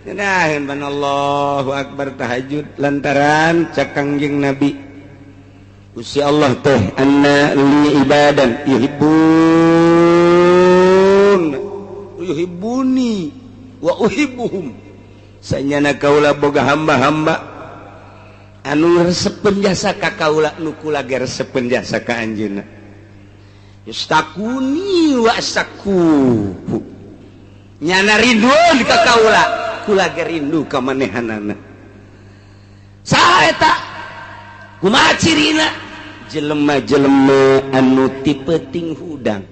Ngenaheun ban Allahu akbar tahajud lantaran cak Kangjeng Nabi Gusti Allah teh anna li ibadan yuhibbun yuhibbuni wa uhibbuhum. Sanyana kaula boga hamba-hamba anu resepeun jasa ka kaula, nu kula ge resepeun jasa ka anjeunna. Yustakuni wa astaku, nyana rindu ka kaula, kula ge rindu ka manehanana. Saha eta? Kumaha cirina? Jelema-jelema anu ti peuting hudang,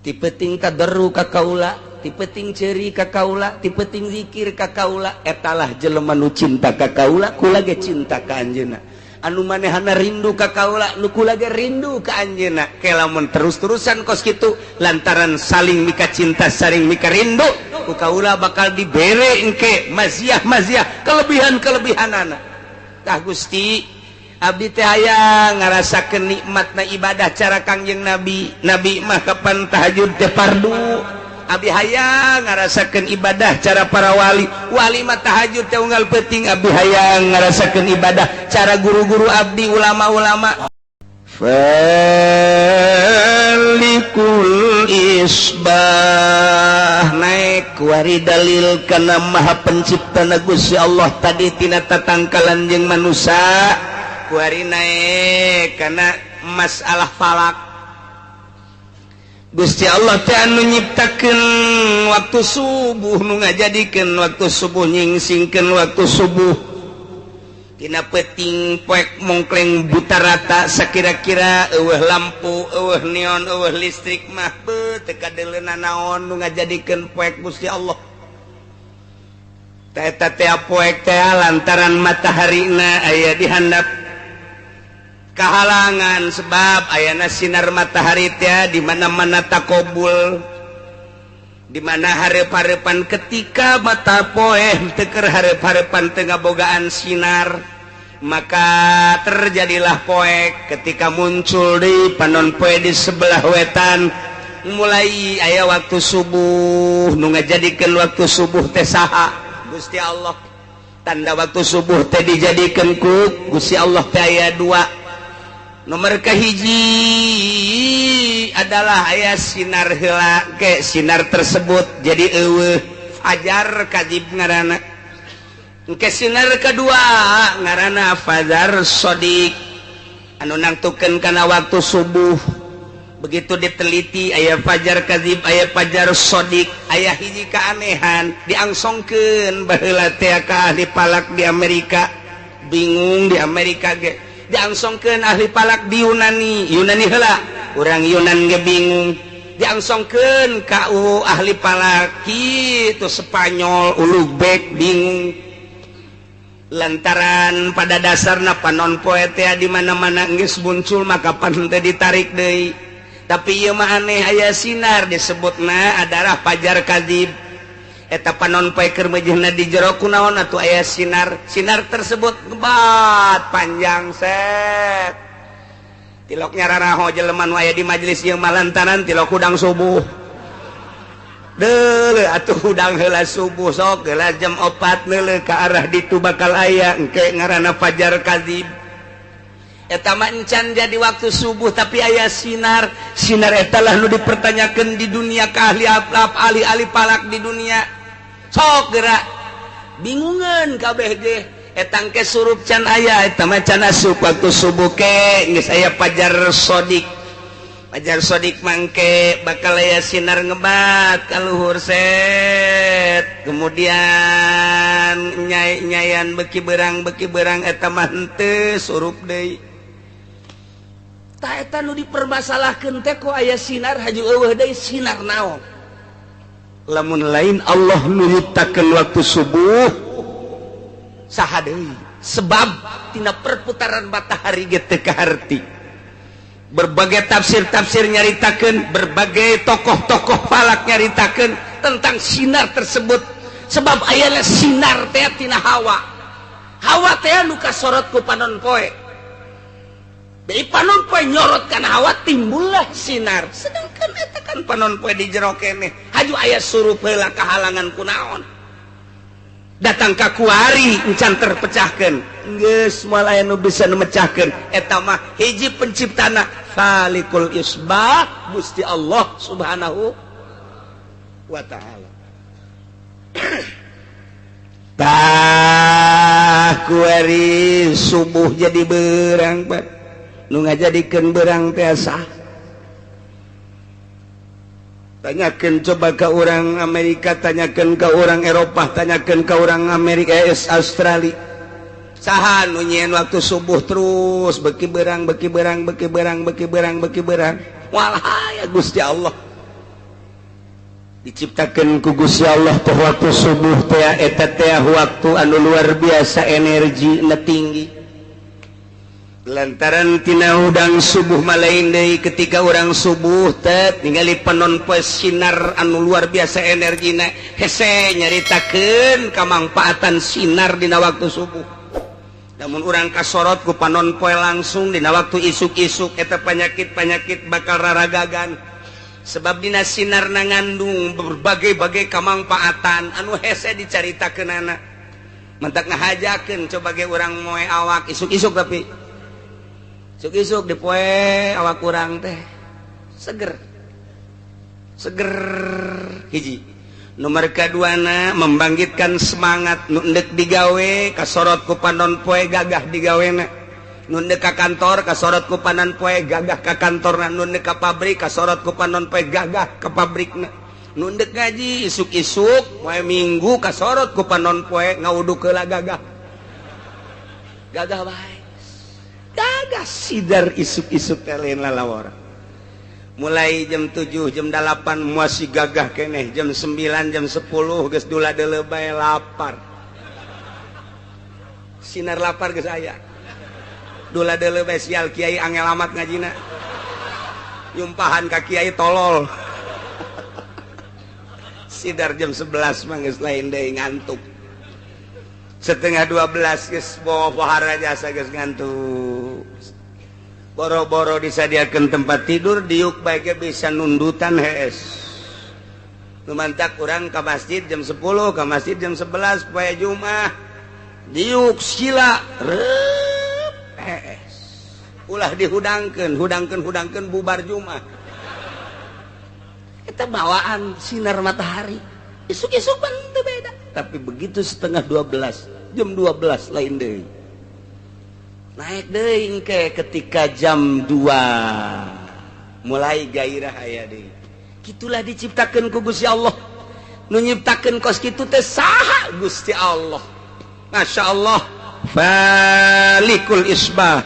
ti peuting tadarru ka kaula, ti peuting ceuri ka kaula, ti peuting zikir ka kaula, etalah jelema nu cinta ka kaula, kula ge cinta ka anjeunna. Anu manehana rindu ka kaula, nu kula ge rindu ka anjeunna. Ke lamun terus-terusan kos kitu lantaran saling mika cinta, saling mika rindu, ku kaula bakal dibere engke maziah-maziah, kelebihan-kelebihanana. Tah Gusti, abdi teh hayang ngarasakeun nikmatna ibadah cara Kangjeng Nabi. Nabi mah kapan tahajud teh fardu. Abdi hayang ngarasakeun ibadah cara para wali. Wali mah tahajud teh unggal peuting. Abdi hayang ngarasakeun ibadah cara guru-guru abdi, ulama-ulama. Falikul isbah naik wari dalil kana Maha Pencipta na Gusti Allah tadi tina tatangkalan jeung manusia, kuari naik kana masalah falak. Gusti Allah teh anu nyiptakeun waktu subuh, nu ngajadikeun waktu subuh, nyingsingkeun waktu subuh. Tina peuting poek mongkleng buta rata, sakira-kira eueuh lampu, eueuh neon, eueuh listrik mah beuh teu kadeuleuna naon, nu ngajadikeun poek Gusti Allah. Tah eta teh poek teh lantaran mataharina aya di handap kahalangan, sebab ayana sinar matahari teh di mana-mana takobul, di mana hareup-hareupan ketika mata poe teu keur hareup-hareupan teu ngabogaan sinar, maka terjadilah poek. Ketika muncul di panon poe di sebelah wetan, mulai aya waktu subuh. Nu ngajadikeun waktu subuh teh saha? Gusti Allah. Tanda waktu subuh teh dijadikeun ku Gusti Allah teh aya dua. Nomor kahiji adalah aya sinar heula, ke sinar tersebut jadi eueuh, fajar kadzib ngaranna. Ke sinar kedua ngaranna fajar shodiq, anu nangtukeun kana waktu subuh. Begitu diteliti, aya fajar kadzib, aya fajar shodiq, aya hiji keanehan diangsongkeun baheula teh ka ahli falak di Amerika. Bingung di Amerika ge. Diangsongkeun ahli falak di Yunani, Yunani heula, urang Yunan ge bingung. Diangsongkeun ka ahli falak kitu Spanyol, Ulugbek bingung, lantaran pada dasarna panon poe teh di mana-mana geus muncul, maka pan teh ditarik deui. Tapi ieu mah aneh, aya sinar disebutna adalah fajar kadzib. Eta panon poe keur meujeuhna di jero, kunaon atuh aya sinar? Sinar tersebut ngebat panjang set, tilok nyararaho jelema nu aya di majelis ieu mah lantaran tilok hudang subuh. Deuleu atuh hudang heula subuh, sok heula jam 4 neuleuh ka arah ditu, bakal aya engke ngaranna fajar kadzib. Eta mah encan jadi waktu subuh, tapi aya sinar. Sinar eta lah nu dipertanyakeun di dunia ka ahli ahli falak di dunia. Sok gerak bingungan kabeh ge, etang ke surup can aya, eta mah can asup waktu subuh. Ke geus aya fajar shodiq. Fajar shodiq mangke bakal aya sinar ngebat ka luhur set, kemudian nyai nyayan beki berang beki berang, eta mah henteu surup deui. Tah eta nu dipermasalahkeun teh, kok aya sinar haju eueuh deui, sinar naon lamun lain Allah nu nyiptakeun waktu subuh? Saha deui? Sebab tina perputaran matahari ge teu kaharti. Berbagai tafsir-tafsir nyaritakeun, berbagai tokoh-tokoh falak nyaritakeun tentang sinar tersebut, sebab ayana sinar teh tina hawa. Hawa teh nu kasorot ku panon poe. Dari panon poe nyorot kana hawa, timbullah sinar. Sedangkan eta Kan panon poe di jero keneh. Haju aya surup heula kahalangan kunaon. Datang ka kuari encan terpecahkeun. Geus moal aya nu bisa nu mecahkeun. Eta mah hiji penciptana Falikul Isbah Gusti Allah Subhanahu wa ta'ala. Tah kuari subuh jadi berang, Pak. Nu ngajadikeun berang teh sah. Tanyakan coba ke orang Amerika, tanyakan ke orang Eropa, tanyakan ke orang Amerika, Australia. Saha nu nyieun waktu subuh terus beki berang, beki berang, beki berang, beki berang, beki berang. Walah ya Gusti Allah. Diciptakan ku Gusti Allah teh waktu subuh teh eta teh waktu anu luar biasa energi na tinggi. Lantaran tina hudang subuh malain deui ketika orang subuh teh ningali panon poe sinar anu luar biasa energina hese nyaritakeun kamangpaatan sinar dina waktu subuh. Namun urang kasorot ku panon poe langsung dina waktu isuk-isuk eta penyakit-penyakit bakal raragagan. Sebab dina sinar na ngandung berbagai-bagai kamangpaatan anu hese dicaritakeunana. Mentak ngahajakeun coba ge urang moe awak isuk-isuk tapi isuk-isuk dipoe awak kurang teh seger seger. Hiji nomor kaduana membangkitkan semangat nu endek digawe kasorot ku panon poe gagah digawena, nu endek ka kantor kasorot ku panon poe gagah ka kantorna, nu endek ka pabrik kasorot ku panon poe gagah ka pabrikna, nu endek ngaji isuk-isuk poe Minggu kasorot ku panon poe ngawuduk heula gagah gagah bae. Gagah sidar isuk-isuk teh lain lalawara. Mulai jam 7, jam 8 masih gagah keneh, jam 9, jam 10 geus dula deuleu bae lapar. Sinar lapar geus aya. Dula deuleu bae sial kiai angel amat ngajina. Nyumpahan ka kiai tolol. Sidar jam 11 mah geus lain deui ngantuk. 11:30 geus bawa pohara jasa geus ngantuk. Boro-boro disadiakeun tempat tidur diuk bae bisa nundutan hees. Lumantak urang ka masjid jam 10, ka masjid jam 11 poe Jumat. Diuk sila reup hees. Ulah dihudangkeun, hudangkeun hudangkeun bubar Jumat. Eta bawaan sinar matahari. Isuk-isuk pan teu beda. Tapi begitu 11:30, jam 12 lain deui. Naik deui engke ketika jam 2 mulai gairah aya deui. Kitulah diciptakeun ku Gusti Allah. Nu nyiptakeun kos kitu teh saha? Gusti Allah. Masya Allah. Falikul isbah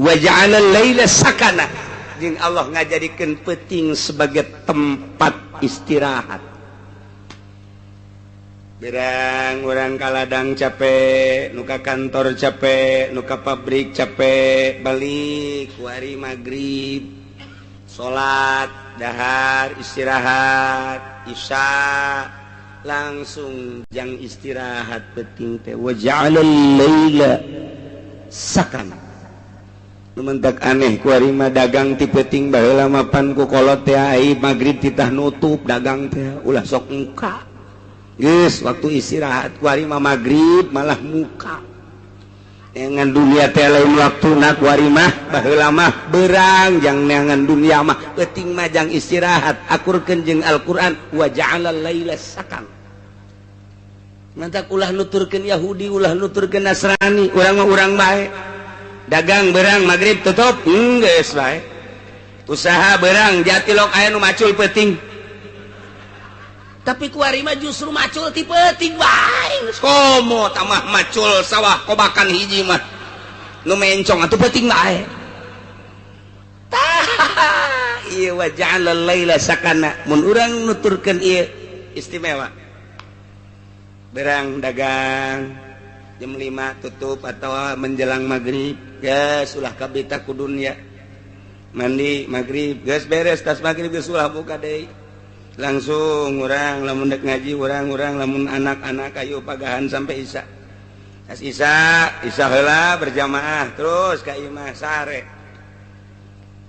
wa ja'ala al-laila sakana. Jeung Allah ngajadikeun peuting sebagai tempat istirahat. Berang orang kaladang capek, nuka kantor capek, nuka pabrik capek, balik wari maghrib, salat, dahar, istirahat, isya, langsung jang istirahat peuting teh wa ja'alal laila sakana. Nu mentak aneh kuari mah dagang ti peuting baheula mapan ku kolot teh ai maghrib titah nutup dagang teh ulah sok muka. Geus waktu istirahat kuari mah maghrib malah muka. Neangan dunia teh lain waktuna kuari mah baheula mah berang jang neangan dunia mah peuting mah jang istirahat akurkeun jeung Al-Qur'an wa ja'alal laila sakan. Mantak ulah nuturkeun Yahudi ulah nuturkeun Nasrani urang mah urang bae. Dagang berang maghrib tutup geus bae. Usaha berang jatilok aya nu macul peuting. Tapi kuari mah justru macul ti peuting bae. Komo tamah macul sawah kobakan hiji mah. Nu mencong atuh peuting bae. Tah ieu wa ja'alal laila sakana. Mun urang nuturkeun ieu istimewa. Berang dagang jam 5 tutup atau menjelang maghrib geus ulah kabita ku dunya. Mandi maghrib geus beres tas maghrib geus ulah buka deui. Langsung urang lamun dek ngaji urang-urang lamun anak-anak ayo pagahan sampai isya. Tas isya, isya heula berjamaah terus ka imah sare.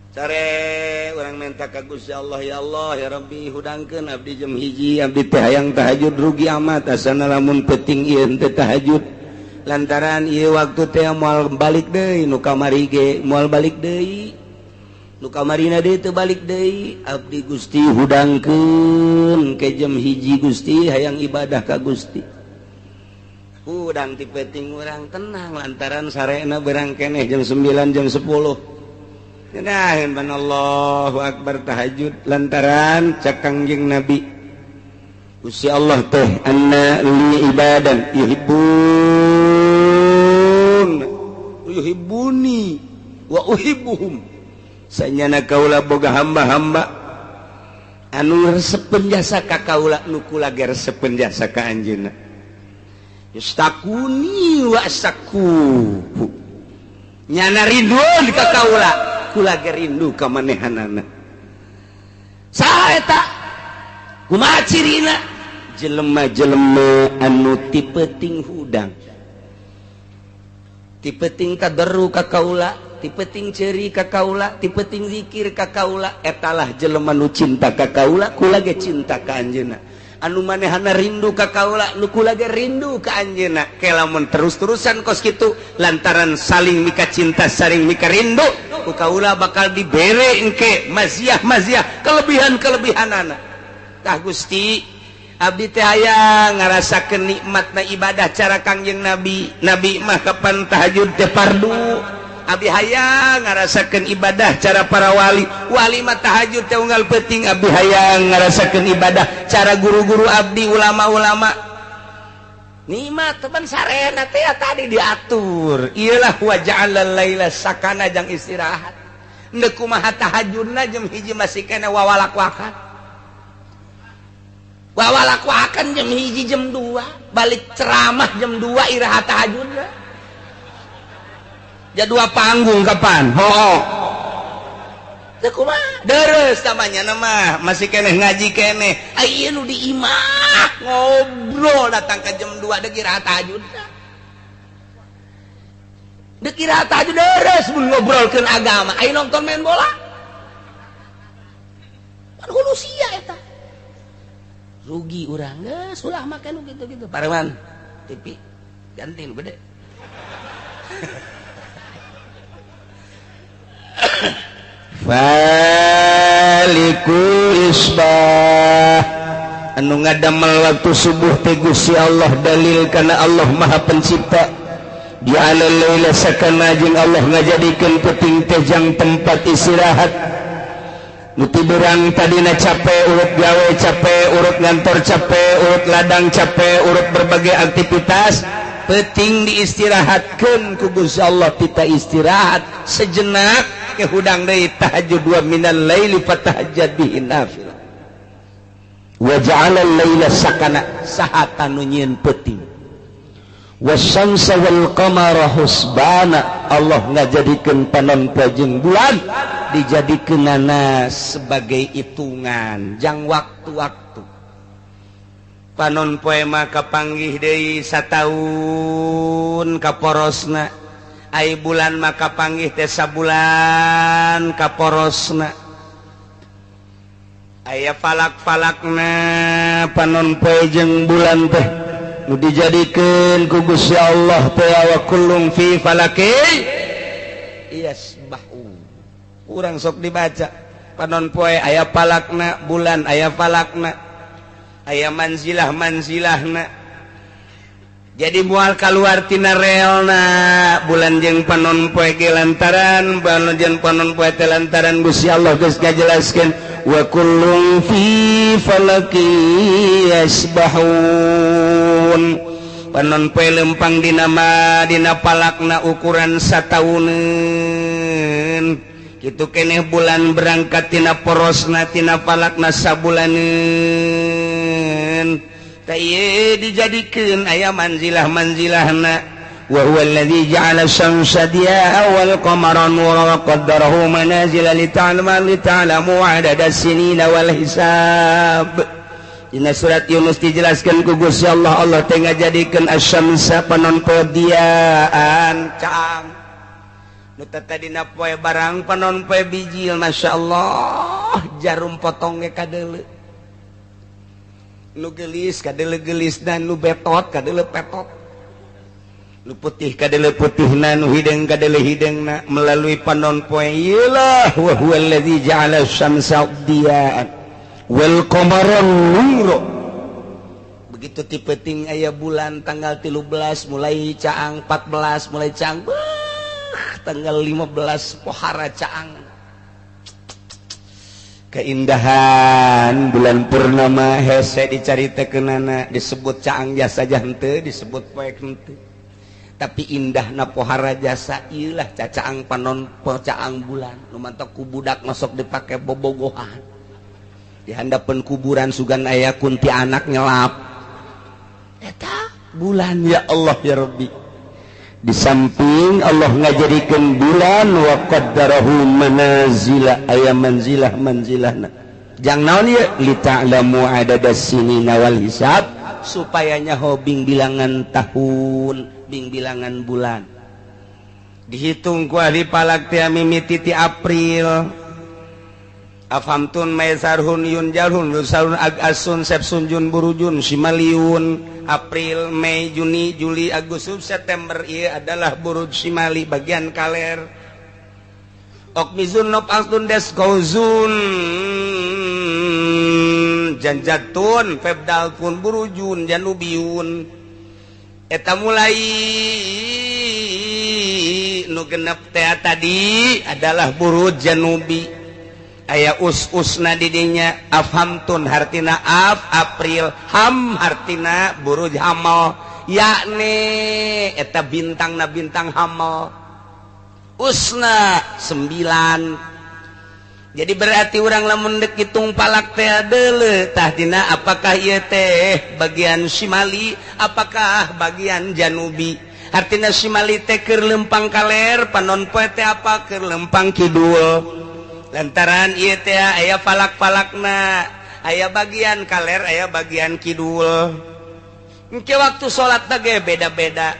Sare urang minta ka Gusti Allah, ya Allah ya Rabbi, hudangkeun abdi jam 1, abdi teh hayang tahajud, rugi amat asana lamun penting ieu teh tahajud, lantaran ieu waktu teh moal balik deui, nu kamari ge moal balik deui, nu kamarina deui teu balik deui. Abdi Gusti hudangkeun ke jam 1, Gusti, hayang ibadah ka Gusti. Hudang ti penting urang tenang, lantaran sarena berang keneh jam 9, jam 10. Nah, Allahu Akbar tahajud, lantaran cek Kangjeng Nabi, Gusti Allah teh anna li ibadan yuhibbun yuhibbuni wa uhibbuhum, sanyana kaula boga hamba-hamba anu resepeun jasa ka kaula, nu kula ge resepeun jasa ka anjeunna, yustakuni wa asaku, nyana rindu ka kaula, kula ge rindu ka manehanana. Saha eta? Kumaha cirina? Jelema-jelema anu ti peuting hudang, ti peuting tadarru ka kaula, ti peuting ceuri ka kaula, ti peuting zikir ka kaula, etalah jelema nu cinta ka kaula, kula ge cinta ka anjeunna. Anu manehana rindu ka kaula, nu kula ge rindu ka anjeunna. Ke lamun terus-terusan kos kitu, lantaran saling mika cinta, saling mika rindu, ku kaula bakal dibere engke maziah-maziah, kelebihan-kelebihanana. Tah Gusti, abdi teh hayang ngarasakeun nikmatna ibadah cara Kangjeng Nabi. Nabi mah kapan tahajud teh fardu. Abdi hayang ngarasakeun ibadah cara para wali. Wali mah tahajud teh unggal peuting. Abdi hayang ngarasakeun ibadah cara guru-guru abdi, ulama-ulama. Nikmat teman sarena teh tadi diatur. Iyalah wa ja'alal laila sakana, jang istirahat. Endek kumaha tahajudna jam 1 masih kena wawalak-wakan. Wawalak-wakan jam 1, jam 2, balik ceramah jam 2 iraha tahajudna. Jadua panggung kapan? Ho. Teu kumaha? Deres tamanya nama, masih keneh ngaji keneh. Aya nu di imah ngobrol datang ke jam 2 deuk iraha tahajudna. Deuk iraha tahajud deres mun ngobrolkeun agama. Aya nonton main bola. Pan hulu sia eta. Rugi urang geus ulah make nu kitu-kitu. Pareman TV ganti nu gede. Faliku isbah anu ngadamel waktu subuh teh Gusti Allah, dalil kana Allah Maha Pencipta. Ja'ala laila sakana, jeung Allah ngajadikeun peuting teh jang tempat istirahat. Nu tiduran tadina capek, urut gawe capek, urut ngantor capek, urut ladang capek, urut berbagai aktivitas, peuting diistirahatkeun ku Gusti Allah. Kita istirahat sejenak ke hudang deui tahajud, wa minal laili fatahajjad bihi nafilah. Wa ja'ala al-laila sakana, sahatan nu nyieun peuting. Wasyamsa wal qamara husbana, Allah ngajadikeun panon poe jeung bulan dijadikeunana sebagai hitungan jang waktu-waktu. Panon poe mah kapanggih deui sataun kaporosna, ai bulan mah kapanggih teh sabulan kaporosna. Aya falak-falakna panon poe jeung bulan teh nu dijadikeun ku Gusti Allah teh wa kullum fi falaki yasbahu. Urang sok dibaca panon poe aya falakna, bulan aya falakna, aya manzilah-manzilahna. Jadi mual kaluar tina realna bulan jeung panon poe ge, lantaran bulan jeung panon poe teh lantaran Gusti Allah geus ngajelaskeun wa kullum fi falaki yasbahun. Panon poe lempang dina ma dina palakna ukuran satauneun. Kitu keneh bulan berangkat tina porosna tina palakna sabulaneun. Tah ieu dijadikeun aya manzilah-manzilahna. Wa huwa alladzi ja'ala syamsa diya'a wal qamara nuran wa qaddarahu manazila lita'lamu 'adada sinina wal hisab. Dina surat Yunus dijelaskan ku Gusti Allah, Allah teh ngajadikeun asyamsa panon poe diaan caang, Nu tadina poe barang panon poe bijil, Masya Allah, jarum potong ge kadeuleu. Nu gelis kadeuleu gelis dan nu betot kadeuleu petot. Nu putih kadeuleu putihna, nu hideung kadeuleu hideungna melalui panon poe. Iyalah wa huwallazi ja'ala syamsa diya'an wal qamara nura. Begitu ti peuting aya bulan tanggal 13 mulai caang, 14 mulai caang, tanggal 15 pohara caang. Keindahan bulan purnama hese dicaritakeunana, disebut caang jasa henteu, disebut poek henteu. Tapi indahna pohara jasa ieulah cacaang panon caang bulan. Nu mantak ku budak masuk dipake bobogohan. Di handapeun kuburan sugan aya kuntianak nyelap. Eta bulan ya Allah ya Rabbi. Di samping Allah ngajadikeun bulan wa qaddarahu manazila, aya manzilah manzilahna. Jang naon ieu? Li ta'lamu adadas sinina wal hisab, supaya nyaho bing bilangan tahun, bing bilangan bulan. Dihitung ku ahli falak teh mimiti ti April. Afamtun maisarhun yun jalhun lusarun agasun sepsun jun burujun simaliun. April, Mei, Juni, Juli, Agustus, September ieu adalah buruj simali bagian kaler. Okmizun nop altun des gauzun janjatun febdalpun burujun janubiun. Eta mulai nu genep teh tadi adalah buruj janubi. Aya us-usna didinya afhamtun hartina af April, ham hartina buruj hamal, yakni eta bintangna bintang hamal. Usna 9. Jadi berarti urang lamun deuk hitung palak teh deuleu tah dina apakah ieu teh bagian simali apakah bagian janubi. Hartina simali teh keur lempang kaler, panon poe teh apa keur lempang kidul. Lantaran ieu teh aya falak-falakna, aya bagian kaler, aya bagian kidul. Engke waktu salat ge beda-beda.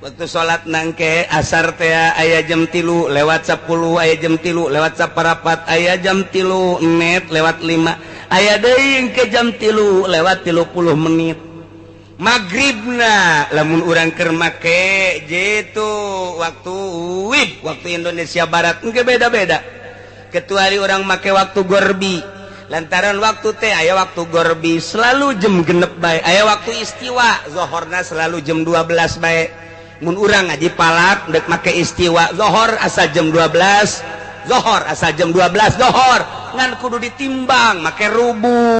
Waktu salat nangke asar teh aya jam 3 lewat 10, aya jam 3 lewat 4, aya jam 3 net lewat 5, aya deui engke jam 3 lewat 30 menit. Maghribna lamun urang keur make jitu waktu WIB, waktu Indonesia Barat engke beda-beda. Kecuali orang make waktu gorbi, lantaran waktu teh aya waktu gorbi selalu jam genep bae, aya waktu istiwa zohorna selalu jam 12 bae. Mun urang ngaji palak dek make istiwa zohor asa jam 12, zohor asa jam 12 zohor, ngan kudu ditimbang make rubu.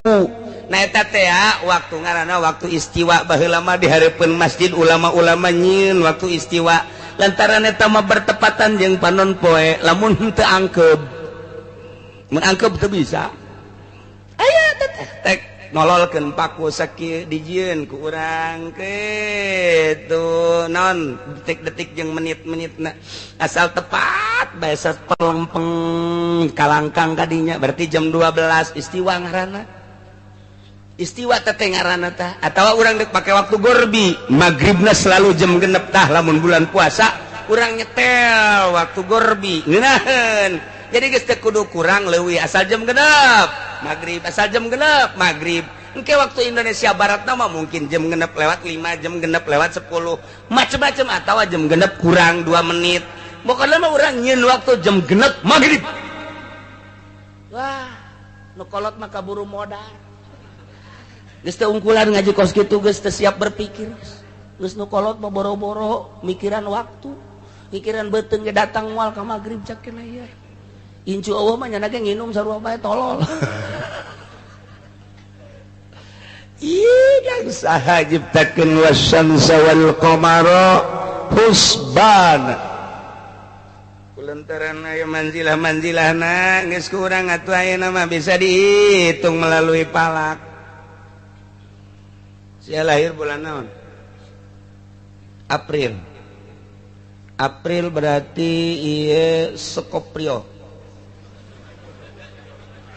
Nah eta teh waktu ngaranna waktu istiwa. Baheula mah di hareupeun masjid ulama-ulama nyieun waktu istiwa, lantaran eta mah bertepatan jeung panon poe. Lamun henteu angkeb, mun angkeb teu bisa. Aya teh tek nololkeun paku sakieu dijieun ku urang kitu naon detik-detik jeung menit-menitna asal tepat bae sapelempeng kalangkang kadinya berarti jam 12 istiwa ngaranna. Istiwa teh ngaranna tah. Atawa urang deuk pake waktu gorbi, maghribna selalu jam genep tah lamun bulan puasa urang nyetel waktu gorbi ngeunaheun. Jadi geus teu kudu kurang leuwih asal jam genep maghrib, asal jam genep maghrib. Engke waktu Indonesia Barat mah mungkin jam genep lewat 5, jam genep lewat 10, macem-macem atawa jam genep kurang 2 menit. Pokokna mah urang nyieun waktu jam genep maghrib. Wah, nu kolot mah kaburu modar. Geus teu ungkulan ngaji kos kitu geus teu siap berpikir. Geus nu kolot mah boro-boro mikiran waktu, mikiran beuteung ge datang moal ka maghrib cak kena ieu. Incu Allah mah nyana ge nginum sarua bae tolol. Ih, dan saha ciptakeun wasyamsa wal qamara husban. Kulantaran aya manzilah-manzilahna geus kurang atuh ayeuna mah bisa dihitung melalui palak. Sia lahir bulan naon? April. April berarti ieu Scorpio.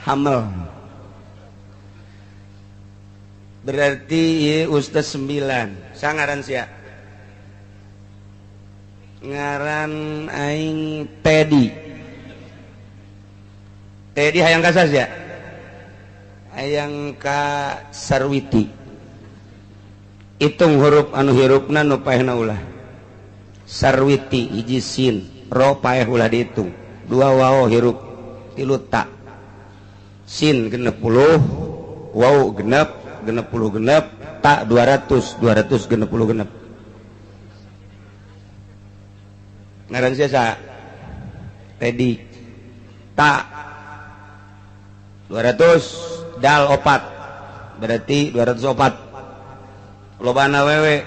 Hamel. Berarti ieu ustaz 9. Sangaran sia. Ngaran aing Teddy. Teddy hayang ka saha? Hayang ka Sarwiti. Hitung huruf anu hirupna, nu paehna ulah. Sarwiti, hiji sin, ro paeh ulah dihitung, dua waw hirup, tilu ta, sin 60, waw genep, 66, ta 200, 266. Ngaran siapa? Teddy. Ta 200, dal opat, berarti 204. Lobana wewe.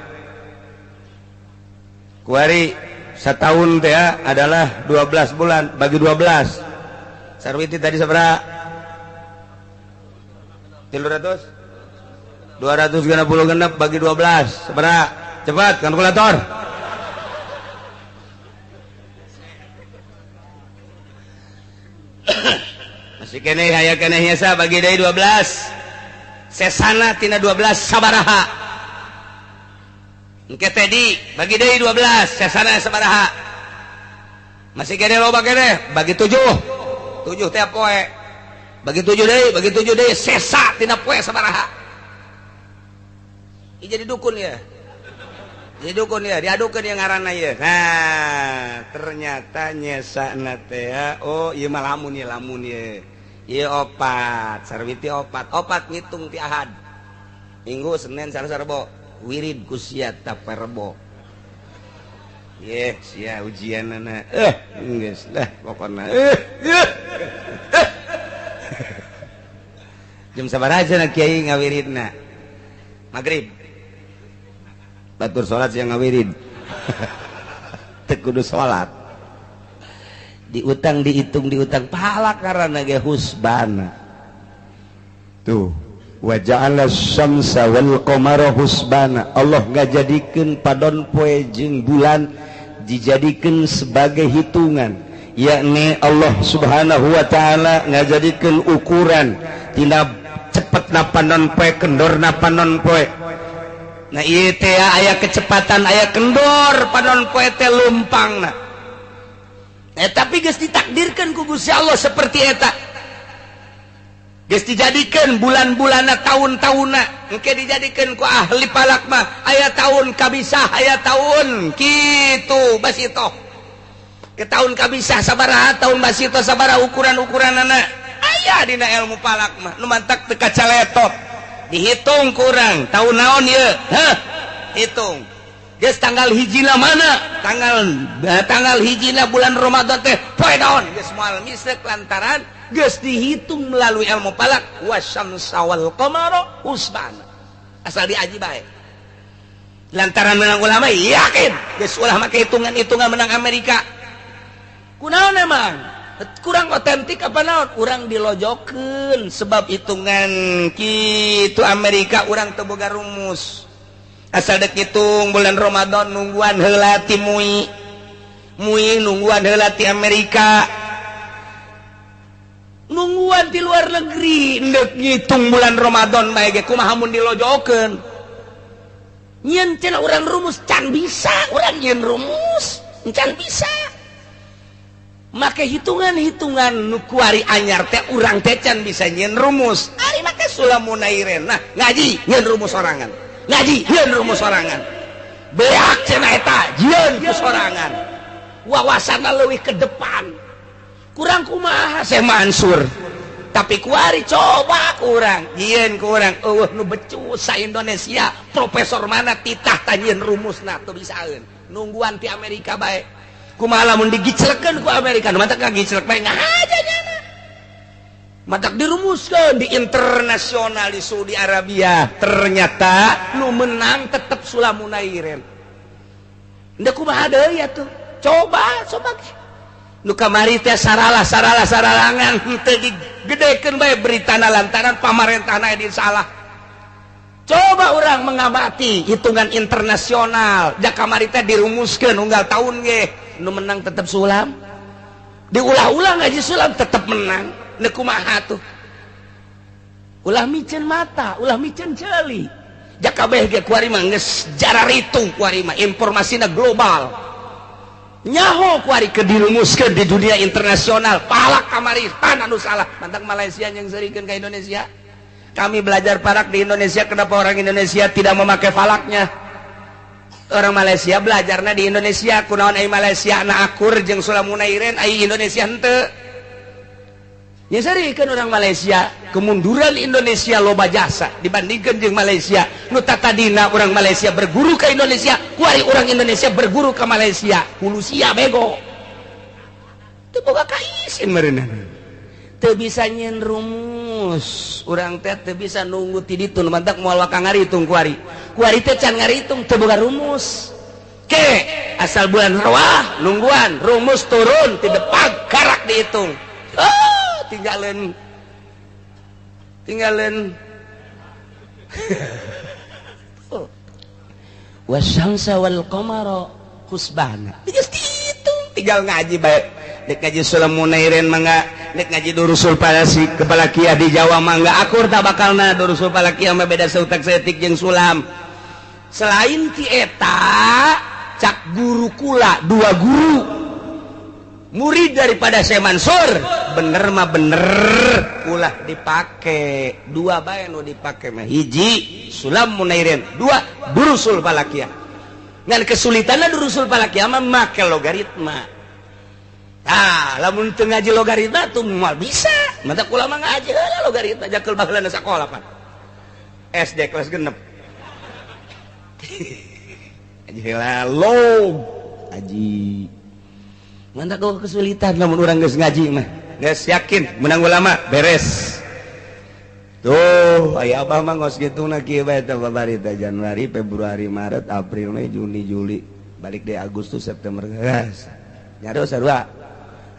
Kuari setahun teh adalah 12 bulan, bagi 12. Sarwiti tadi sabaraha? 300, 266 bagi 12 sabaraha? Cepat, kalkulator. Masih keneh aya keneh nyesa, bagi deui 12. Sesana tina 12 sabaraha? Engke Teddy bagi deui 12, sesana sabaraha? Masih keneh loba keneh, bagi 7. 7 teh poe. Bagi 7 deui, bagi 7 deui, sesa tina poe sabaraha? Ieu jadi dukun ya. Jadi dukun ya, diadukeun yang ngaranna ieu. Nah, ternyata nyesana teh, oh ieu mah lamun ieu, lamun ieu. Ieu opat, Sarwiti opat, opat ngitung ti Ahad. Minggu, Senin, Selasa, Rebo, wirid ku sia taperbo. Ye, sia ujianana. Geus lah pokona. Jam sabaraha cenah kiai ngawiridna? Magrib. Batur salat sia ngawirid. Teu kudu salat. Diutang dihitung diutang pahala karena ge husbana. Tuh, wa ja'ala syamsa wal qamara husbana. Allah ngajadikeun padon poe jeung bulan dijadikeun sebagai hitungan, yakni Allah Subhanahu wa taala ngajadikeun ukuran tina cepetna panon poe, kendorna panon poe. Nah ieu teh aya kecepatan, aya kendor panon poe teh lumpangna. Tapi geus ditakdirkeun ku Gusti Allah seperti eta. Geus dijadikeun bulan-bulanna, tahun-tahunna, engke dijadikeun ku ahli falak mah aya tahun kabisah, aya tahun kitu basitoh. Ke tahun kabisah sabaraha, tahun basitoh sabaraha, ukuran-ukuranana aya dina ilmu falak mah. Nu mantak teu kacaletot. Dihitung kurang tahun naon ieu? Heh, hitung. Geus tanggal hijina mana? Tanggal hijina bulan Ramadan teh poe naon? Geus moal misek lantaran geus dihitung melalui ilmu falak wasyamsa wal qamara husbana. Asal diaji bae. Lantaran menang ulama yakin geus ulah make hitungan-hitungan menang Amerika. Kunaon emang? Kurang otentik apa naon? Urang dilojokeun sebab hitungan kitu Amerika urang teu boga rumus. Asal dek hitung bulan Ramadan nungguan heula ti MUI. MUI nungguan heula ti Amerika. Nungguan ti luar negeri ndek ngitung bulan Ramadan bae ge kumaha mun dilojokeun. Nyieun cenah urang rumus can bisa, urang nyieun rumus can bisa. Make hitungan-hitungan nu kuari anyar teh urang teh can bisa nyieun rumus. Ari make sulamunairen. Nah, ngaji nyieun rumus sorangan. Ngaji nyieun rumus sorangan. Beak cenah eta jieun ku sorangan. Wawasanna leuwih ke depan. Kurang kumaha Syekh Mansur. Tapi kuari coba kurang, jieun kurang eueuh nu becus sa Indonesia, profesor mana titah tanyieun rumusna teu bisaeun. Nungguan ti Amerika bae. Kumaha lamun digiclekeun ku Amerika, nu mantak ngagiclek bae ngahaja nyana. Matak dirumuskeun di internasional di Saudi Arabia, ternyata nu menang tetep Sulamunairen. Ndek kumaha deui atuh? Coba coba ge. Nu kamari teh saralah saralah saralangan teu digedekeun bae beritana lantaran pamarentahna di salah. Coba orang mengamati hitungan internasional, ja kamari teh dirumuskeun unggal tahun ge nu menang tetep Sulam. Diulah-ulah ngaji Sulam tetep menang. Ndek kumaha tuh? Ulah miceun mata, ulah miceun ceuli. Ja kabeh ge kuari mah geus jararitu kuari mah informasina global. Nyaho kuari ke dirumuskeun di dunia internasional. Falak kamari pan anu salah. Mantak Malaysia yang serikeun ka Indonesia. Kami belajar falak di Indonesia, kenapa orang Indonesia tidak memakai falaknya? Orang Malaysia belajarnya di Indonesia, kunaon ai Malaysia na akur jeung Sulam Munairin, ai Indonesia henteu? Ya kan orang Malaysia, kemunduran Indonesia loba jasa dibandingkan jeung Malaysia. Nu tadina orang Malaysia berguru ke Indonesia, kuari orang Indonesia berguru ke Malaysia. Hulu sia bego. Teu boga kaisin meureunna. Teu bisa nyieun rumus. Urang teh teu bisa nunggu ti ditu, mantak moal waka ngaritung kuari. Kuari teh can ngaritung, teu boga rumus. Ke asal bulan rawah nungguan rumus turun ti depan karak dihitung. Oh, tinggalin tinggalin oh. Wasyamsa wal qamara husbana. Geus dihitung, tinggal ngaji bae. Nek ngaji Sulam Munairin mangga, nek ngaji Durusul Falasi kepala kia di Jawa mangga akur tak bakalna. Durusul Falakiyah mah beda seutak seetik jeung sulam. Selain ti eta cak guru kula, dua guru murid daripada Syekh Mansur, bener mah bener ulah dipake dua bae nu dipake mah, hiji Sulam Munairin, dua Durusul Falakiyah. Ngan kesulitanna Durusul Falakiyah mah make logaritma. Ah, lamun teu ngaji logaritma tuh moal bisa. Mantak kula mah ngaji heula logaritma jakeul baheulana sakola pan SD kelas 6. Ngaji heula log aji. Mantak kok kesulitan lamun urang geus ngaji mah. Geus yakin menang ulama beres. Tuh, aya abah mah ngos kitu na kieu bae teh babari teh Januari, Februari, Maret, April, Mei, Juni, Juli, balik deh Agustus, September geus. Nyaro sarua.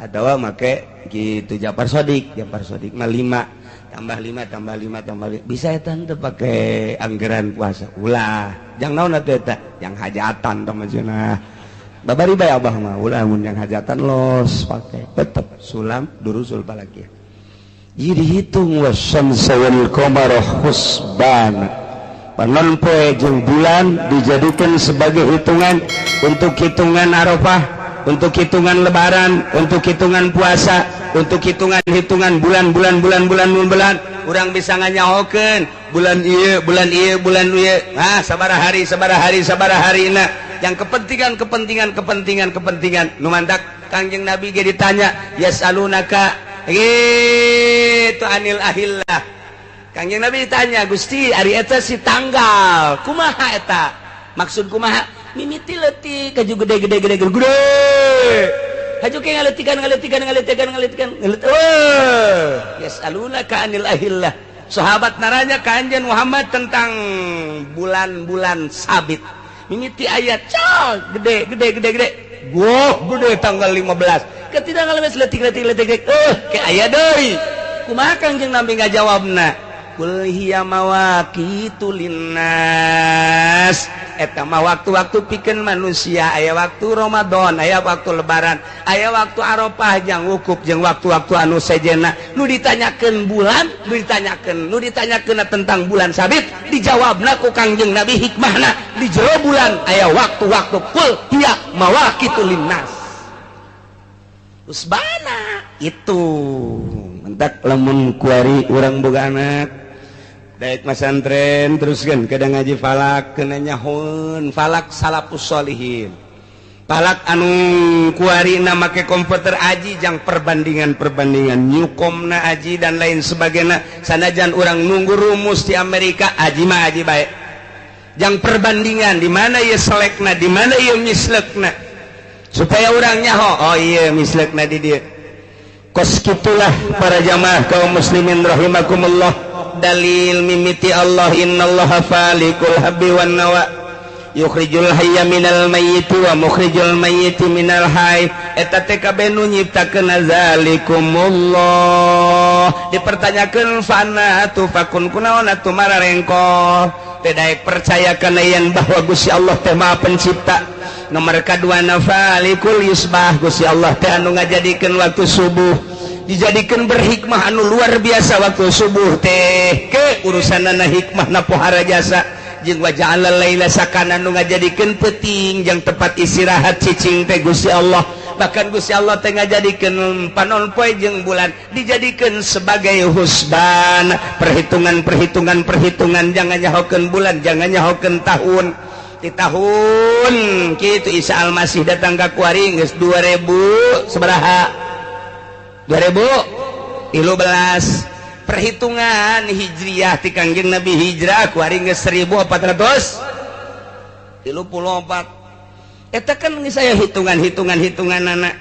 Atawa make kitu Japar Sodik, Japar Sodik mah 5 tambah 5 tambah 5 tambah 5. Bisa eta teu pake anggaran puasa. Ulah. Jang naon atuh eta? Yang hajatan tah mah cenah. Babari bae abah mah ulah mun yang hajatan los pake tetep sulam Durusul Falakiyah. Jadi dihitung wasyamsa wal qamara husbana. Panon poe jeung bulan dijadikan sebagai hitungan untuk hitungan Arafah, untuk hitungan Lebaran, untuk hitungan puasa, untuk hitungan-hitungan bulan-bulan bulan-bulan bulan. Urang bisa nganyahokeun bulan ieu, bulan ieu, bulan ieu. Ah, sabaraha hari, sabaraha hari, sabaraha harina. Yang kepentingan kepentingan kepentingan kepentingan nu mantak Kangjeng Nabi ge ditanya yasalunaka gitu anil ahillah. Kangjeng Nabi ditanya, Gusti ari eta si tanggal kumaha eta maksud kumaha? Mimiti leutik kaju gede gede gede gede gede haju ke ngaletikan ngaletikan ngaletikan ngaletikan ngaletikan. Yasalunaka anil ahillah. Sahabat naranya ka Anjeun Muhammad tentang bulan-bulan sabit. Mimiti ayat cal gede gede gede gede goh gede tanggal 15 ketika ngalemes letik letik letik letik ke aya deui kumaha Kangjeng Nabi ngajawabna? Kul hiya mawaqitu linnas. Eta mah waktu-waktu pikeun manusia, aya waktu Ramadan, aya waktu Lebaran, aya waktu Arafah jang wukuf jeung waktu-waktu anu sejenna. Nu ditanyakeun bulan, nu ditanyakeun, nu ditanyakeun tentang bulan sabit, dijawabna ku Kangjeng Nabi hikmahna di jero bulan aya waktu-waktu kul hiya mawaqitu linnas. Usbana itu mentak lamun kuari urang boga anak daek masantren terus kan kadang ngaji falak kena nyahun falak salafus solihin, falak anu kuari na make komputer aji jang perbandingan-perbandingan nyukomna aji dan lain sebagainya. Sanajan urang nunggu rumus di Amerika aji mah aji baik jang perbandingan di mana ieu selekna, di mana ieu mislekna, supaya urang nyaho oh iya mislekna di dieu. Kos kitulah para jamaah kaum muslimin rahimakumullah. Dalil mimiti Allah innallaha falikul habbi wan nawa yukhrijul hayya minal mayyiti wa mukhrijul mayyiti minal hayy. Eta teh kabeh nu nyiptakeun zalikumullah. Dipertanyakeun fana tufakun kunaon atuh mararengkol teh daek percaya kana yen bahwa Gusti Allah teh Maha Pencipta. Nomor kadua nafalikul yusbah, Gusti Allah teh anu ngajadikeun waktu subuh dijadikan berhikmah anu luar biasa. Waktu subuh teh ke urusanana hikmah na pohara jasa Jeung waja'alal laila sakana, nu ngajadikeun peuting jang tempat istirahat cicing teh Gusti Allah. Bahkan Gusti Allah teh ngajadikeun panon poe jeung bulan dijadikeun sebagai husban, perhitungan, perhitungan, perhitungan. Jangan nyahokeun bulan, jangan nyahokeun tahun. Di tahun kitu Isa Almasih datang ka kuari geus 2000 sabaraha, 2013 perhitungan Hijriah ti Kangjeng Nabi hijrah, kuari geus 1434. Eta kan saya hitungan-hitungan hitungan anak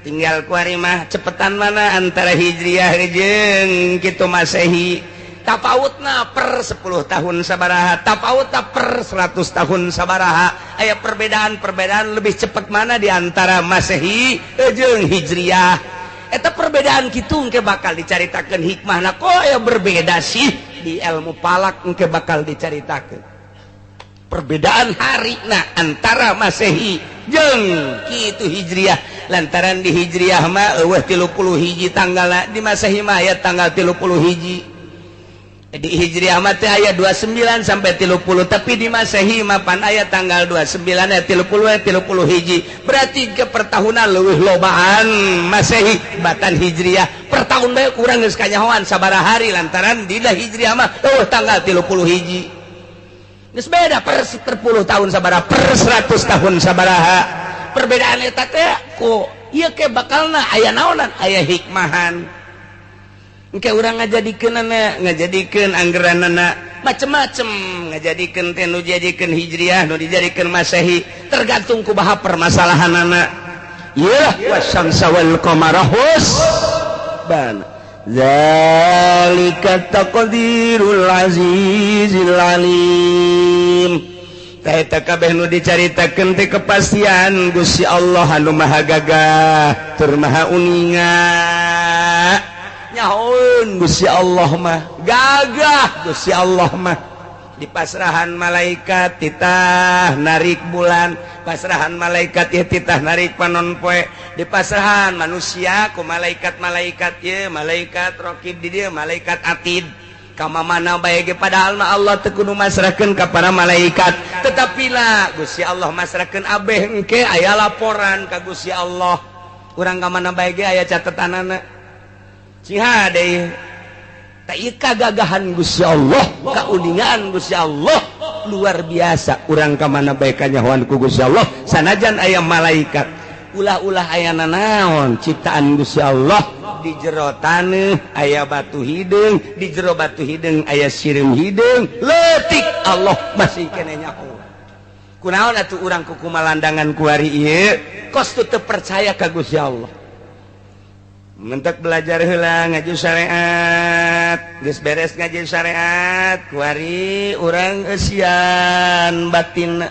tinggal kuari mah cepetan mana antara Hijriah jeung kitu Masehi, tapautna per 10 tahun sabaraha, tapautna per 100 tahun sabaraha. Aya perbedaan-perbedaan, lebih cepat mana di antara Masehi jeung Hijriah. Eta perbedaan kitu engke bakal dicaritakeun hikmahna, kok ya berbeda sih. Di ilmu falak engke bakal dicaritakeun perbedaan hari nah antara Masehi jeung kitu Hijriah, lantaran di Hijriah mah euweuh 31 tanggal, di Masehi mah aya tanggal 31. Di Hijriah mah teh aya 29 sampai 30, tapi di Masehi mah pan aya tanggal 29 ya 30 ya 30 hiji. Berarti ke pertahunan leuwih lobaan Masehi batan Hijriah. Per tahun bae kurang geus kanyahoan sabaraha hari, lantaran dina Hijriah mah euweuh tanggal 30 hiji. Geus beda per 10 tahun sabaraha, per 100 tahun sabaraha perbedaan eta teh. Ku ieu ke bakalna aya naonan, aya hikmahan. Engke urang ngajadikeun, ngajadikeun anggeranana macem-macem, ngajadikeun teh nu dijadikeun Hijriah, nu dijadikeun Masehi, tergantung kumaha permasalahanana. Ieu wasyamsa wal qamara husban, zalika taqdirul azizil alim. Tah, eta kabeh nu dicaritakeun teh kepastian Gusti Allah anu maha gagah tur maha uninga. Nyahoeun Gusti Allah mah gagah. Gusti Allah mah di pasrahan malaikat titah narik bulan, pasrahan malaikat ya titah narik panon poe, di pasrahan manusia ku malaikat-malaikat ya, malaikat rokib di dia, malaikat atid kama mana bae ge. Padahal mah Allah teu kudu masrahkeun ka para malaikat, tetapi lah Gusti Allah masrahkeun abeh. Engke aya laporan ka Gusti Allah, urang ka mana bae ge aya catetanana. Sing hade tak kagagahan Gusti Allah, kauningaan Gusti Allah luar biasa. Urang ka mana bae kanyahoan ku Gusti Allah, sanajan aya malaikat. Ulah-ulah aya nanaon ciptaan Gusti Allah. Di jero taneuh aya batu hideung, di jero batu hideung aya sireum hideung leutik, Allah masih keneh nyaho. Kunaon atuh urang ku kumalandangan kuari ieu kos teu percaya ka Gusti Allah? Mentek belajar heula ngaji syariat, geus beres ngaji syariat, kuari urang eusian batin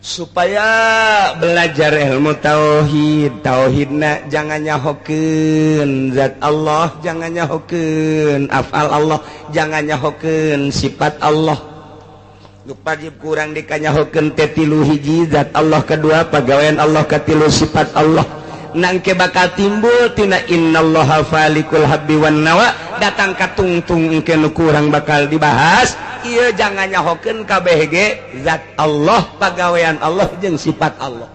supaya belajar ilmu tauhid. Tauhidna jangan nyahokeun zat Allah, jangan nyahokeun afal Allah, jangan nyahokeun sifat Allah. Nu wajib kurang dikanyahokeun teh tilu: hiji zat Allah, kedua pagawean Allah, katilu sifat Allah. Nangke bakal timbul tina innallaha falikul habbi wan nawa datang ka tungtung. Engke nu kurang bakal dibahas ieu, jangan nyahokeun kabeh ge zat Allah, pagawean Allah jeung sifat Allah.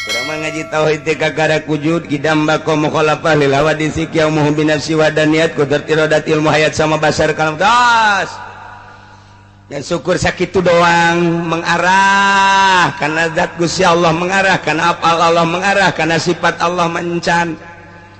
Urang mah ngaji tauhid teh kakara wujud, qidam, baqa, mukhalafah lil hawadisi, qiyamuhu bi nafsi, wadaniyat, qudrat, iradat, ilmu, hayat, sama basar, kalam, tas dan syukur. Sakitu doang, mengarah karena zat Gusti Allah, mengarah karena apal Allah, mengarah karena sifat Allah. Mencan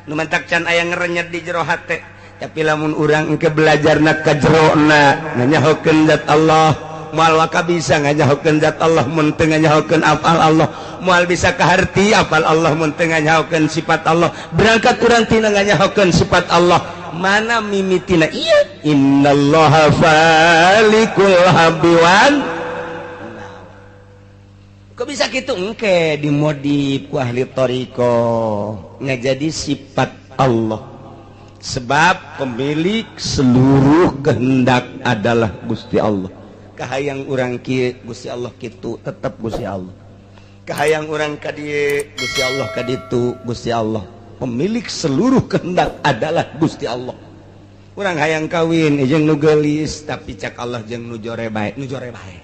nu mentak can aya ngerenyet di jero hate. Tapi lamun urang engke belajarna ka jerona, nganyahokeun zat Allah, moal waka bisa nganyahokeun zat Allah mun teu nganyahokeun afal Allah, moal bisa kaharti afal Allah mun teu nganyahokeun sifat Allah. Berangkat urang tina nganyahokeun sifat Allah, mana mimitina iya innallaha falikul habbi wan. Kok bisa gitu? Engke dimodif ku ahli thoriqoh ngajadi sifat Allah, sebab pemilik seluruh kehendak adalah Gusti Allah. Kahayang urang kieu, Gusti Allah kitu, tetap Gusti Allah. Kahayang urang ka dieu, Gusti Allah ka ditu. Gusti Allah pemilik seluruh kehendak adalah Gusti Allah. Urang hayang kawin jeung nu geulis, tapi cak Allah jeung nu jore bae, nu jore bae.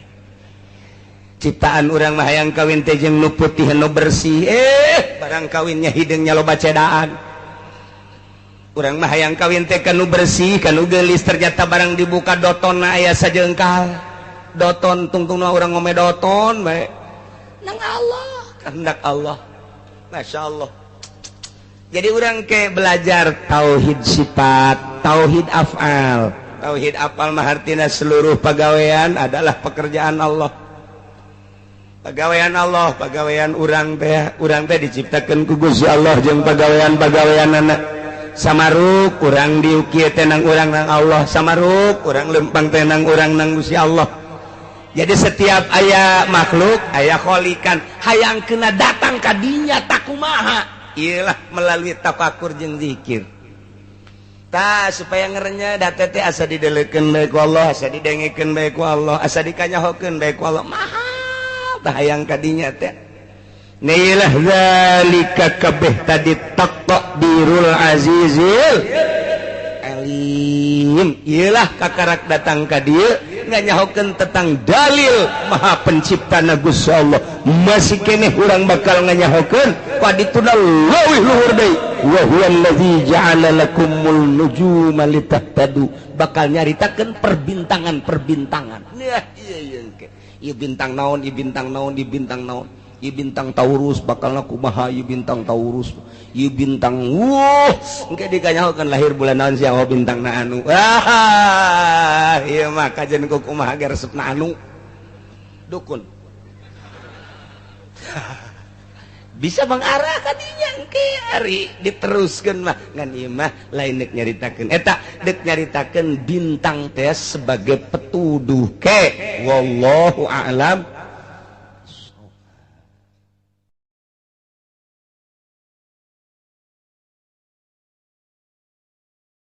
Ciptaan urang mah hayang kawin teh jeung nu putih, nu bersih, barang kawinnya hideungnya loba cedaan. Urang mah hayang kawin teh ka nu bersih, ka nu geulis, ternyata barang dibuka dotonna aya sajengkal. Doton tungtungna urang ngome doton bae. Nang Allah, kehendak Allah. Masya Allah. Jadi orang ke belajar tauhid sifat, tauhid af'al. Tauhid af'al mah artina seluruh pagawean adalah pekerjaan Allah. Pagawean Allah, pagawean urang teh diciptakeun ku Gusti Allah jeung pagawean-pagaweanana. Samaruk urang diukir teh nang urang nang Allah, samaruk urang lempang teh nang urang nang Gusti Allah. Jadi setiap aya makhluk, aya kholikan, hayang kena datang ka dinya takumaha. Iyalah melalui tafakur jeung zikir. Tah supaya ngerenya da teh asa didelekeun bae ku Allah, asa didengekeun bae ku Allah, asa dikanyahokeun bae ku Allah. Maha tah hayang ka dinya teh. Nilah zalika kabeh tadi taqdirul azizil alim. Iyalah kakarak datang ka dieu nganyahokeun tentang dalil maha pencipta na Gusti Allah. Masih keneh urang bakal nganyahokeun padituna leuwih luhur deui. Wa huwallazi ja'ala lakumul nujuma litahtadu, bakal nyaritakeun perbintangan-perbintangan. Nah, ieu ieu ke. Ieu bintang naon, ieu bintang naon, ieu bintang naon. Ieu bintang Taurus bakalna kumaha, ieu bintang Taurus, ieu bintang wuh, engke dikanyahokeun lahir bulan naon sia, oh bintang na anu. Ah, ieu mah kajen ku kumaha ge resepna anu. Dukun. Bisa mengarah kadinya engke ari diteruskeun mah, ngan ieu mah lain deuk nyaritakeun eta, deuk nyaritakeun bintang teh sebagai petuduh ke wallahu a'lam.